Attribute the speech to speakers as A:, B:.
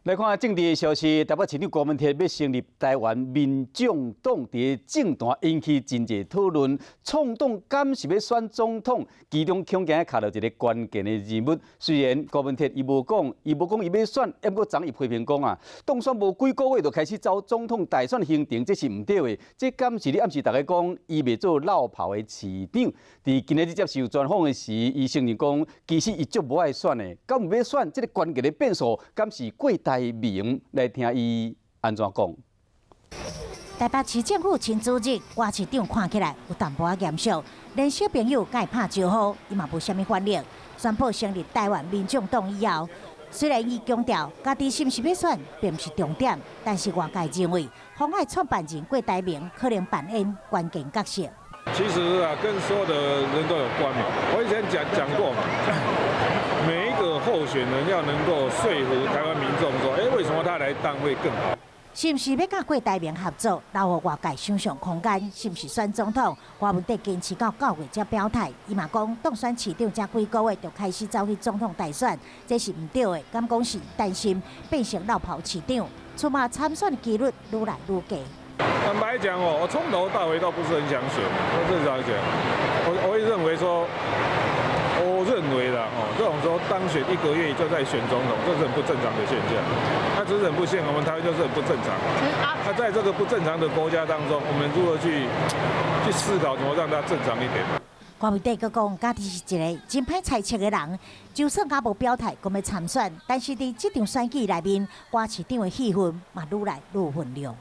A: 來看政治的消息，台北市長柯文哲欲成立台灣民眾黨，佇政壇引起真濟討論。創黨敢是欲選總統？其中恐驚卡著一个關鍵的人物。雖然柯文哲伊無講，伊無講伊欲選，毋過昨伊批評講啊，當選無幾個月就開始走總統大選行程，這是毋對的。這敢是咧暗示大家講，伊袂做落跑的市長？佇今仔日接受專訪的時，伊承認講，其實伊足無愛選的，敢有欲選？這个關鍵的變數，敢是郭台銘？來聽伊按怎講。
B: 台北市政府親子日，郭市長看起來有淡薄仔嚴肅，連小朋友共伊拍招呼，伊嘛無啥物反應。宣布成立台灣民眾黨以後，雖然伊強調家己是毋是欲選，並毋是重點，但是外界認為，鴻海創辦人郭台銘可能扮演關鍵角色。
C: 其實啊，跟所有的人都有關嘛。我以前講講過嘛，每一個候選人要能夠說服台灣民眾說，欸，為什麼他來當會更好？
B: 是毋是欲佮郭台銘合作，留予外界想像空間？是毋是選總統？柯文哲堅持到9月才表態。伊嘛講，當選市長才幾個月就開始走去總統大選，這是毋對的。敢講是擔心變成落跑市長，出馬參選的幾率愈來愈低。
C: 坦白講哦，我從頭到尾都不是很想選，我正常講，我會認為說，我認為啦，哦，這種說當選一個月就在選總統，這是很不正常的現象。他只是很不幸，我們台灣就是很不正常。那在這個不正常的國家當中，我們如何去思考怎麼讓它正常一點？
B: 柯文哲閣講，家己是一个真歹猜測的人，就算猶無表態講欲參選，但是佇這場選舉內面，郭市長的戲份嘛愈來愈分量。